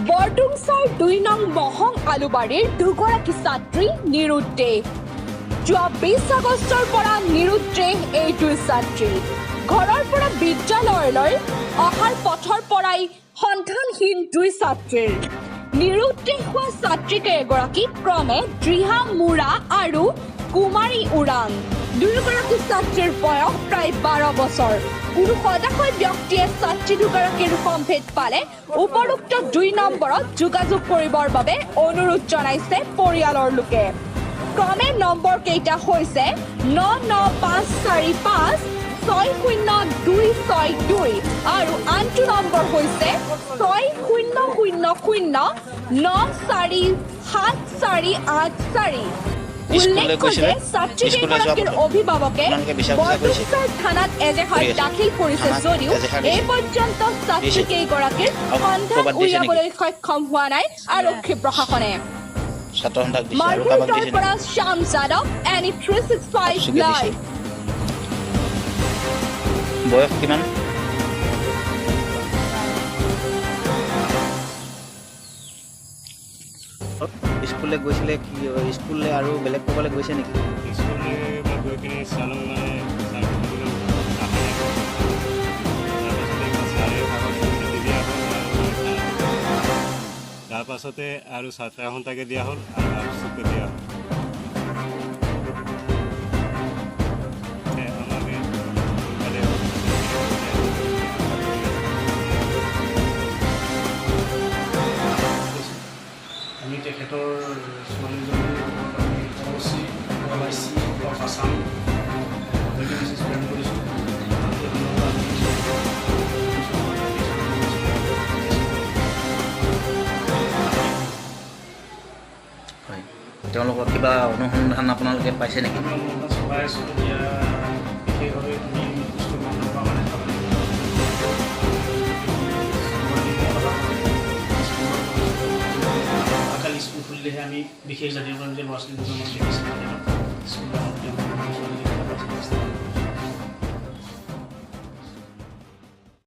বৰডুমচাৰ 2 নং মহং আলুবাৰীৰ দুগৰাকী ছাত্ৰী নিৰুদ্দেশ। যোৱা 20 আগষ্টৰ পৰা নিৰুদ্দেশ এই দুই ছাত্ৰী। ঘৰৰ পৰা বিদ্যালয়লৈ অহাৰ পথৰ পৰাই সন্ধানহীন দুই ছাত্ৰীৰ। নিৰুদ্দেশ হোৱা ছাত্ৰীকেইগৰাকী ক্ৰমে দৃহা মুৰা আৰু কুমাৰী ওৰাং। দুয়োগৰাকী ছাত্ৰীৰ বয়স প্ৰায় 12 বছৰ। কোনো সদাশয় ব্যক্তিয়ে ছাত্ৰী দুগৰাকীৰ সম্ভেদ পালে উপৰোক্ত 2 নম্বৰত যোগাযোগ কৰিবৰ বাবে অনুৰোধ জনাইছে পৰিয়ালৰ লোকে। ক্ৰমে নম্বৰ কেইটা হৈছে 9 9 5 4 5 6 0 2 6 2 আৰু আনটো নম্বৰ হৈছে 6 0 0 0 9 4 7 4 8 4। স্কুললৈ উল্লেখ্য যে গৈছিলে? ছাত্ৰী স্কুললৈ যোৱা কেইগৰাকীৰ পথত অভিভাৱকে আপোনালোকে বিচাৰ খোচাৰ কৰিছে? বৰডুমচাৰ থানাত এজাহাৰ কৰি আছে। দাখিল কৰিছে থানাত যদিও এজাহাৰ এই দিছে? পৰ্যন্ত ছাত্ৰী দিছে। কেইগৰাকীৰ আৰু সন্ধান ক'ৰবাত দিছে নেকি? উলিয়াবলৈ সক্ষম হোৱা নাই আৰক্ষী প্ৰশাসনে। ছাত্ৰ সন্থাক দিছে আৰু কাৰোবাক মাৰ্ঘেৰিটাৰ দিছে পৰা নেকি? শ্যাম যাদৱ, এনি 365 আবছুকে দিছে। লাইভ। বয়স কিমান? স্কুললৈ গৈছিলে কি? স্কুললৈ আৰু বেলেগ ক'ৰবালৈ গৈছে নেকি? স্কুললৈ মই গৈ কিনে চালোঁ, মানে ছাৰটো সুধিলোঁ, অহা নাই। তাৰপাছতে ছাৰে কাগজ চিঠি দিয়া হ'ল আৰু তাৰপাছতে আৰু ছাত্ৰ সন্থাকে দিয়া হ'ল আৰু আবছুকে দিয়া হ'ল। আমাকে সোনকালে। আমি তেখেতৰ ছোৱালীজনীৰ ওপৰত আমি O C, O I C of Assam message প্ৰেৰণ কৰিছোঁ। তাতে আমি হয়, তেওঁলোকৰ কিবা অনুসন্ধান আপোনালোকে পাইছে নেকি? আমি অনুসন্ধান চলাই আছোঁ। এতিয়া বিশেষভাৱে আমি স্কুল বন্ধ হোৱা কাৰণে অহাকালি স্কুল খুলিলেহে আমি বিশেষ জানিব পাৰিম যে ল'ৰা ছোৱালী দুজনমান দেখিছে। স্কুলত ছোৱালী দেখা পাইছে।